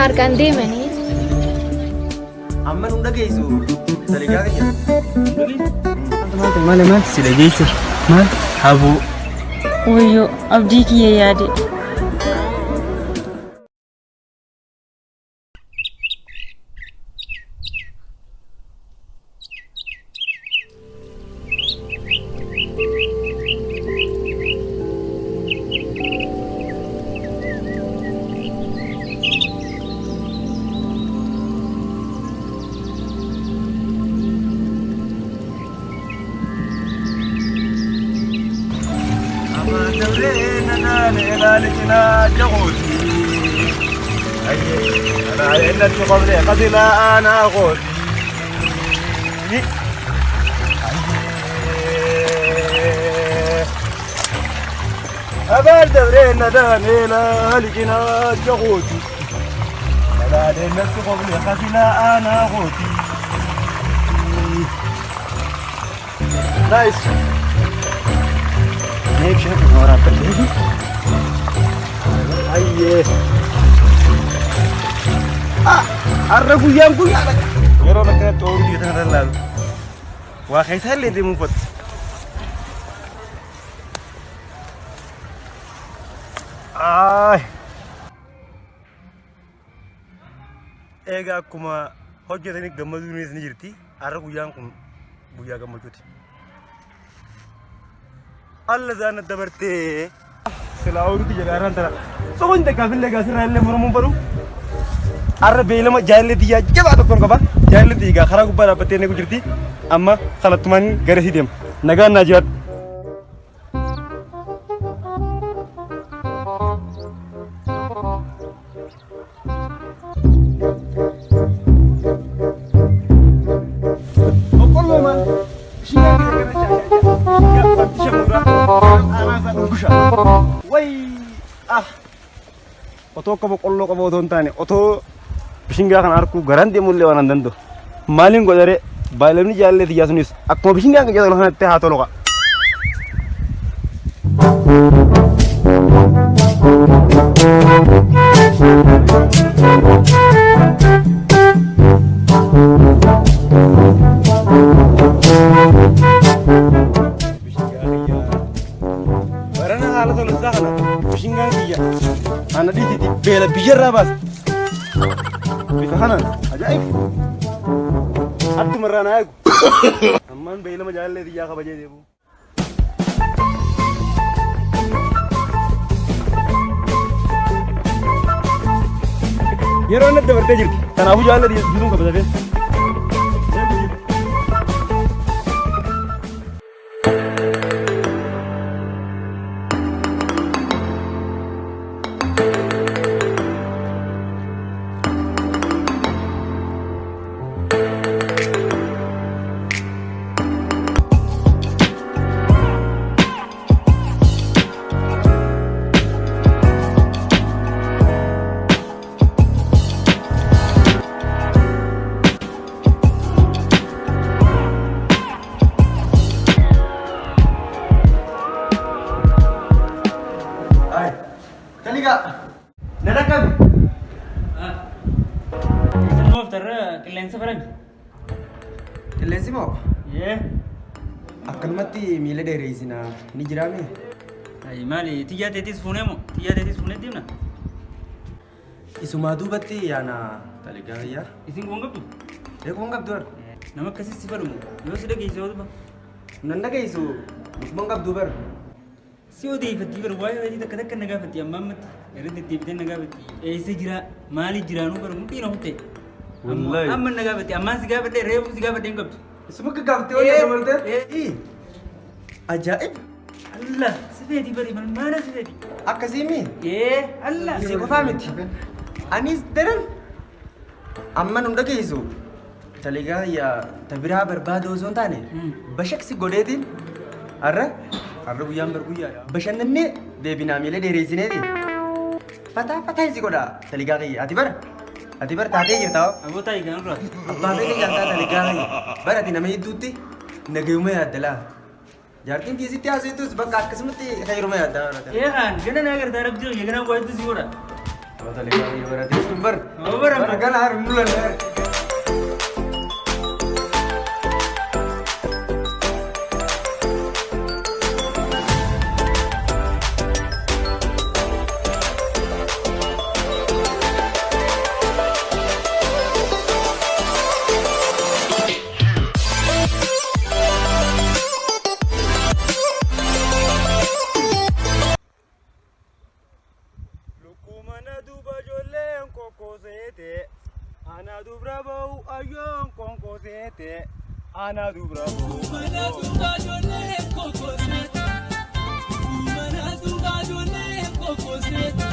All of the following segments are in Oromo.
Harkaan deemanii. Amma nu dhageessu dalagaa kiyya. Maal maal si dhageesse maal haboo. Wayyoo abdii kiyya yaade. Nice. Mee bishaan kana waraabbadhee. Ayyee. Ah, har'a guyyaan guyyaadha. Yeroo akkanatti ooyiruu biyya tana lallaalu. Waa keessaa illee deemuu uffatu. Ay. Egaa akkuma hojjetanii gammaduunis ni jirti. Har'a guyyaan kun guyyaa gammachuuti. Alla zaana dabartee. Silaa ooyiruuti jedha har'aan tana. Soqoon takkaafillee gaasirraa illee muramuun fadhu. Har'a beeylama jaalallee xiyyaa jabaa tokkoon qaba. Jaalallee xiyyaa karaa gubbaa dhaabbattee eegu jirti. Amma kallattumaan gara isii deema. Nagaan naa jiraadhu. Boqqolloo maal? Bishingaa kiyya kana caa caa caa. Aanaa isaa dhuggusha. Way ah. Otoo akka boqqolloo qaba otoo hin taane otoo bishingaa kana arguu garaan deemullee waan hin danda'u. Maaliin godharee baay'inni jaalallee xiyyaa sunis akkuma bishingaan kan jedhamu kanatti haa tolu qa'a. Barana haala tolu isaa kana bishingaan kiyya ana dhiisiti beela biyyarraa baasa. Bifa kanaan ajaa'ib. Attuma irraa naa eegu. Ammaan beeylama jaalallee xiyyaa kabajee deemu. Yeroo inni dabartee jirti. Kanaafuu jaalallee bituun qaba dafee. Taligaa. Na dhaqqabi. Isin mooftarra qilleensa baran. Qilleensi moo Yee. akkanumatti miila dheereessina ni jiraame? Ayi maali xiyyaa teetis fuunee moo xiyyaa teetis fuunee deemna? Isumaa duubatti yaana taligaa kiyya. Isin kun qabdu? Eeguun qabdu bara. Nama akkasii si fadhumu yoo si dhageesse yoo duba. Nan dhageessu lukkuman qabdu bara. Si odeeffatti bara waa'ee waa'ee takka takka na gaafatti amma ammatti irra deddeebitee na gaafatti eessa jira maali jiraanuu bara mudhii na hutte. Wallaahi. Amma na gaafatti ammaan si gaafadhee reefu si gaafadhee hin qabdu. Isuma gaggaafattee hojii dabaltee? Ajaa'ib! Allah si feeti bari malmaana si feeti. Akkasii mi? Ee Allah. Si qofaa miti. Anis daran amma nu dhageessu taligaa yaa ta biraa barbaadu osoo hin taane bashaqsi godheetiin har'a har'a guyyaan bar guyyaadha. Bashannannee deebinaa miila dheereessineeti. Fataa fataa si godha taligaa kiyya ati bara ati bara taatee jirta hoo. Aboo taa'ii kan irraa. Abbaa fedhe jantaa taligaa kiyya bara ati nama hedduutti nagayuma yaaddalaa. Jaartiin tiisitti haasoftus bakka akkasumatti khayruma yaaddaa barata. Ee kaan gana naa gartaa rabbi jira gana waaytu si godha. Taligaa biyya barateessu bar. Bara Bara gala har mul'anne. Lukkuu duuba ijoolleen kokkoseete. Ana dubra ba'u ayyoon konkoseete. Ana dubra ba'u. Mana duuba ijoollee kokkoseete. Mana duuba ijoollee kokkoseete.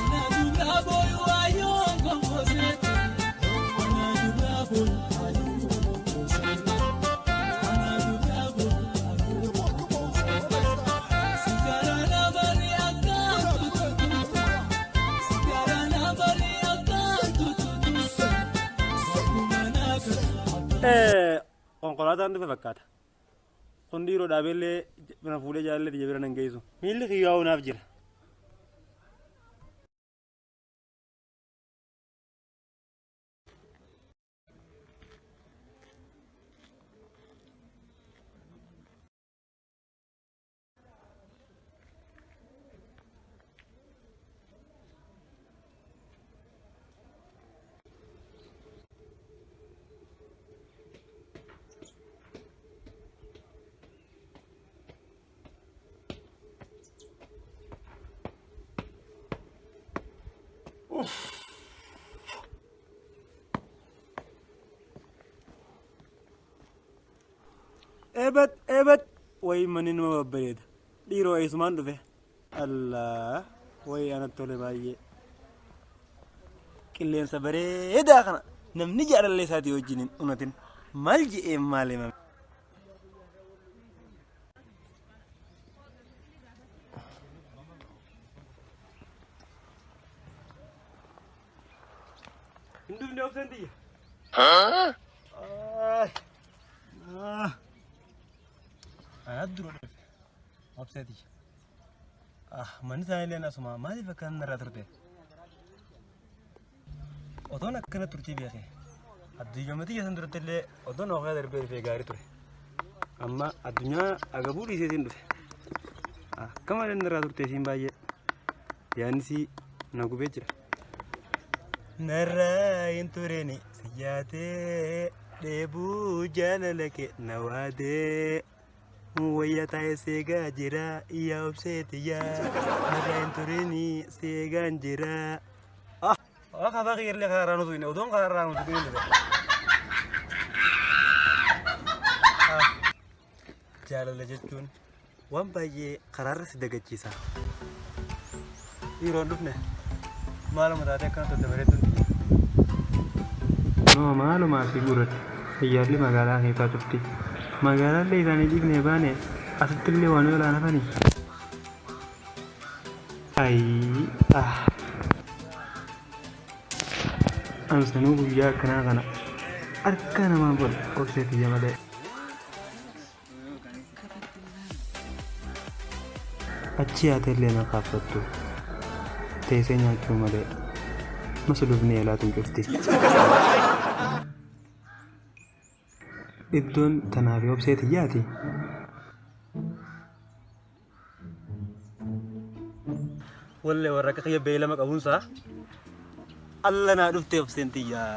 Ana dubra booyu ayyoon kokkoseete. Ana dubra booyu ayyoon kokkoseete. Ana dubra booyu ayyoon kokkoseete. Sigara nabari akkaan tututu. Sigara nabari akkaan tututu. Mana kan. Konkolaataan dhufe fakkaata. Kun dhiiroo dhaabeellee bira fuudhee jaalallee biyya bira nan geessu. Miilli kiyyaa'uu naaf jira. Ebat ebat wayi manni nama babbareeda. Dhiiroo eessumaan dhufe. Allah wayi anatti tole baay'ee. Qilleensa bareedaa kana namni jaalallee isaatii wajjin hin unatin maal je'ee maal himame. Hin dhufne obseen tiyya. Anatu dura dhufe. Obsee tiyya. Manni isaanii illee asuma maaliif akkana narraa turte? Otoon akkana turtii beeke. Addunyaa tiyya san duratti illee otoon oofaa darbee dhufee gaarii ture. Amma addunyaa agabuu dhiiseetiin dhufe. Akka malee narraa turte isiin baay'ee. Yaannisii na gubee jira. Narraa hin tureni si yaatee dheebuu jaalala kee na waadee. Wayya taa'ee seegaa jira yaa obseeti yaa narraa hin tureni seegaan jira. Ah, kafaa kiyyallee karaa nutu hin odoon karaa nutu hin dhufe. Jaalala jechuun waan baay'ee karaarra si dagachiisa. Dhiiroon dhufne maaluma taatee akkana tolte bareedduun. Noo maalumaa si gurratti xiyyaarri magaalaa keessaa cufti. Magaalaallee isaanii dhiifnee baane asittillee waan oolaan hafanii. Ayii ah. Ansanuu guyyaa akkanaa kana harka namaan godha obsee tiyya malee. Achi yaatellee na kaaffattu. Teessee nyaachuu malee. Masulufni eelaatuun cufti. Iddoon tanaaf obsee tiyyaati. Wallee warra akka kiyya beeylama qabuunsaa alla naa dhuftee obseen tiyyaa.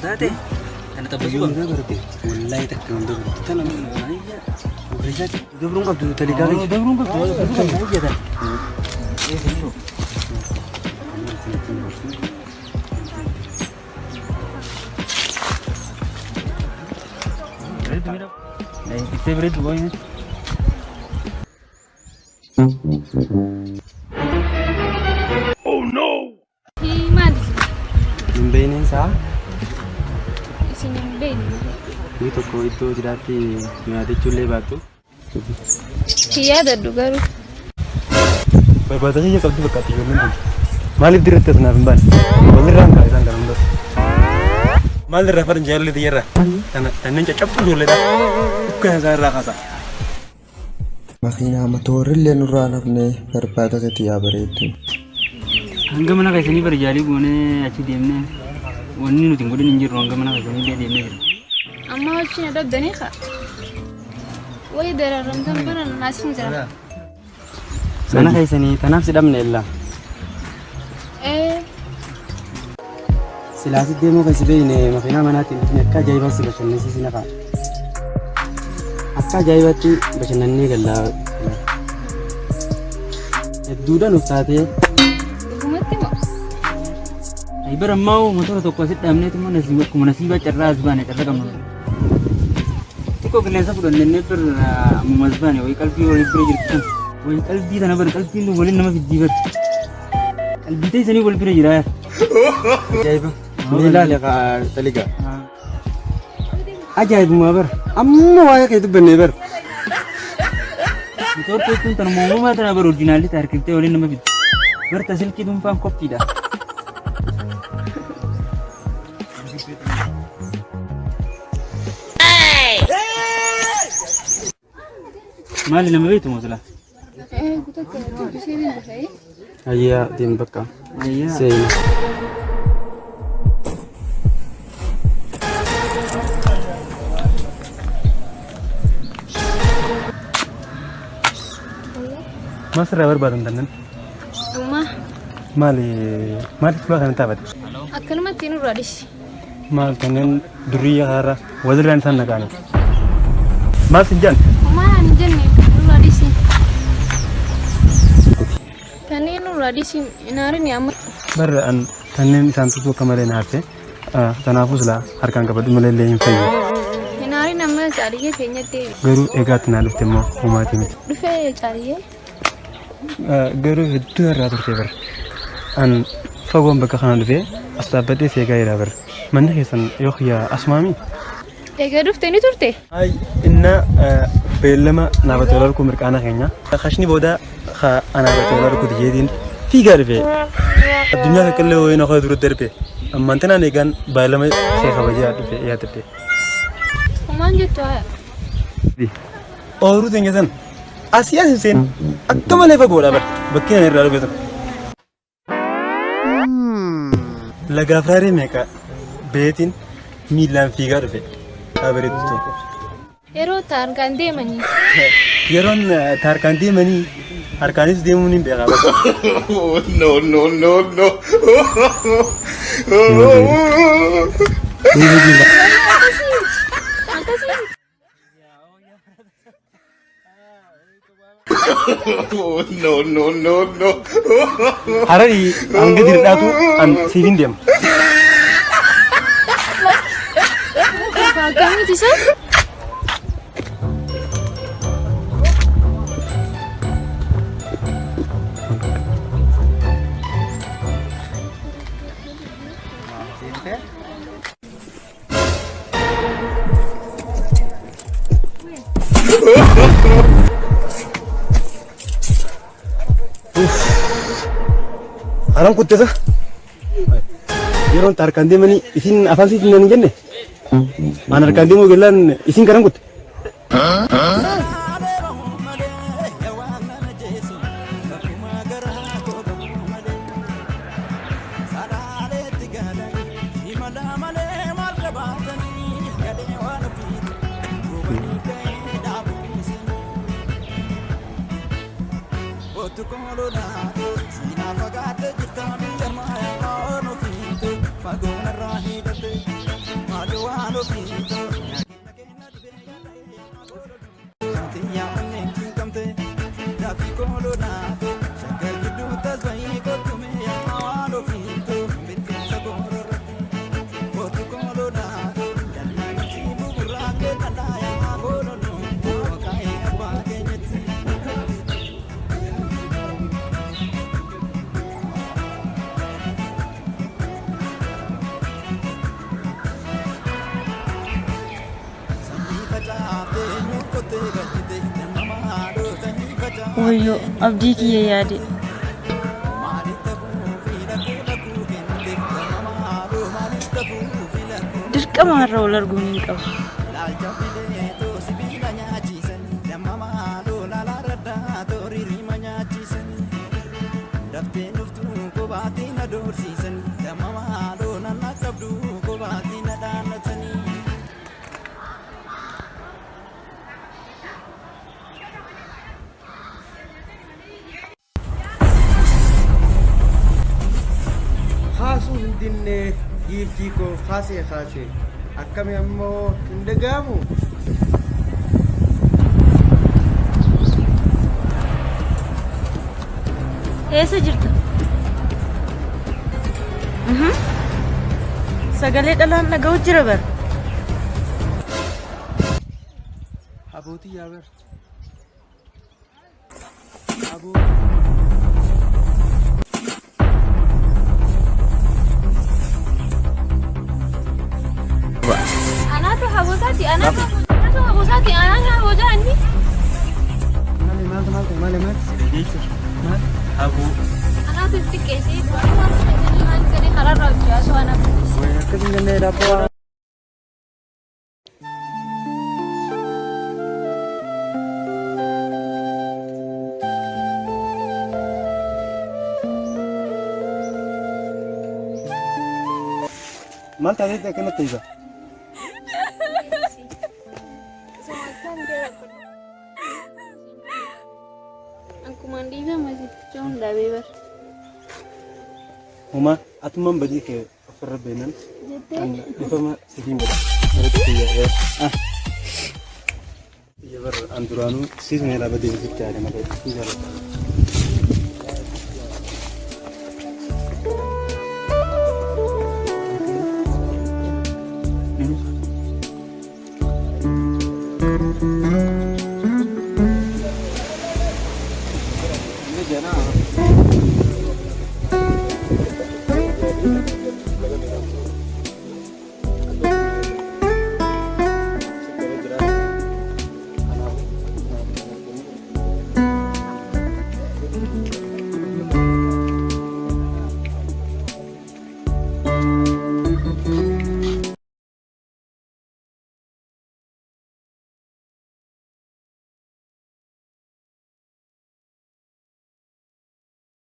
Taate kana taphachuu qabna. Wallahi takka hin dabru. Tana Dabruun qabdu taligaa keessa. dabruun qabdu. Ittee bareedu baay'ee. Maali? Hin beekneen isaa Isin hin beekne. Guyyi tokko iddoo jiraatti nyaatachuullee baattu. Hin yaadadhu garuu. Barbaada kiyya qabdu fakkaatti ijoolleen kun. Maaliif dirratti as naaf hin baane? Walirraan ka'a isaan kana hundas. Maal irraa faran jaallee tiyyarraa? Tanneen caccabtuu ijoolleedha. Dhukkana isaan irraa kaasa. Makiinaa motorrillee nurraa hafne barbaada kee yaa bareeddu. Hanga mana keessanii bara jaalii goonee achi deemnee wanni nuti hin godhin hin jirru hanga mana keessanii illee deemnee jirra. Amma wajjin dhabdanii kaa. Wayi dararamtan bara naasin jira. Mana keessanii tanaaf si dhabne illaa. Ee Silaasi deemuu kan si beekne makiinaa manaatiin dhufne akka ajaa'ibaatti si bashannansiisi nafa. Akka ajaa'ibaatti bashannannee gallaa. Hedduudha nuuf taatee dhugumatti moo? Ayi bara ammaa hoo motora tokko asitti dhaabneetu mana akkuma nasiibaa carraa as baane carraa qabnu. Xiqqoo qilleensa fudhannee bir ammuma as baane wayi qalbii walii bira jirtu sun wayi qalbii tana bara qalbiin waliin nama fiddii bara. Qalbii teessanii wal bira jira. Ajaa'iba. Ni ilaali taliga. Ajaa'ibuma bara. Amma waa'ee kee dubbannee bara. Motorri kun tanuma uumamaa tana bara orjinaalli harkiftee waliin nama fiddi. Barta silkii dhuunfaan koppiidha. Maali nama beektu moo silaa? Ee kutakka dubbisee ni dhufee. Ayyaa deem bakka. Ayyaa. Seeni. Maal sirraa barbaadan tannan? Amma Maali maaliif fuula kana taphate? Akkanumatti nurraa dhisi. Maal kanneen duriyya haaraa walirraan isaan naqaani? Maal sin jedhan? Homaa hin jenne nurraa dhisi. Kanneen nurraa dhisi hin aarini amma. Barra an kanneen isaan tutuu akka malee naafte kanaafuu silaa harkaan qabadhu malee illee hin fayyu. Hin aarin amma caaliyyee keenya deebi. Garuu eegaatti naa dhufte immoo homaatii miti. Dhufee caaliyyee. Garuu hedduu irraa turte bara. An fagoon bakka kana dhufee as dhaabbadhee seegaa jira bara. Manni keessan yoo kiyya asumaami? Egaa dhufte ni turte? Ay inna beellama naafatee ol arguu mirqaana keenya. Kashni booda anaafatee ol arguu jeetiin fiigaa dhufe. Addunyaa takka illee wayii na dura darbe. Ammaan tanaan eegaan beellama see kabajee dhufe yaadadhe. Homaan jettu haya. Ooyiruu teenya san asii as hin seen akka malee fagoodha bara bakki ani irraa dhufe sun. Lagaaf raaree meeqa beetiin miillaan fiigaa dhufe dhaabareetu tun. Yeroo taarkaan deemanii. Yeroon taarkaan deemanii harkaanis deemuun hin beekaa bakka. No, no, no, no. Akkasii. No, no, no, no. Hararii hanga dirdhaatu an siif hin deema. Akkamitti isa? Haram kuttisa. Yeroon taarkaan deemanii isin afaan siif hin jenne. An harkaan deemuu gallaan isin karan kutte. Wayyoo abdii kiyya yaade. Dirqama har'a wal arguun hin qabu. Kaasuu hin dinne giiftii koo kaasee kaasee akkami ammoo hin dhaga'amu. Eessa jirta? Sagalee dhalaan dhaga'u jira bara. Abootii yaa bar. Anaatu habosaati anaatu anaatu habosaati anaatu habojaa inni. Maali maaltu maaltu maali maali? Maal? Haboo. Anaatu itti xiqqeessee maal jedhee karaarraa hojii haasoo anaatu. Akkas hin jennee daabboo. Maal taateetti akkanatti ta'isaa? Akkumaan dhiifama sitti hundaabee bar. Homaa atummaan badii kee ofirra beenan Jettee? dhifama sifiin godha. Irratti xiyya. Xiyya bar an duraanuu siisuma irraa badee sitti yaade malee si jaalladha.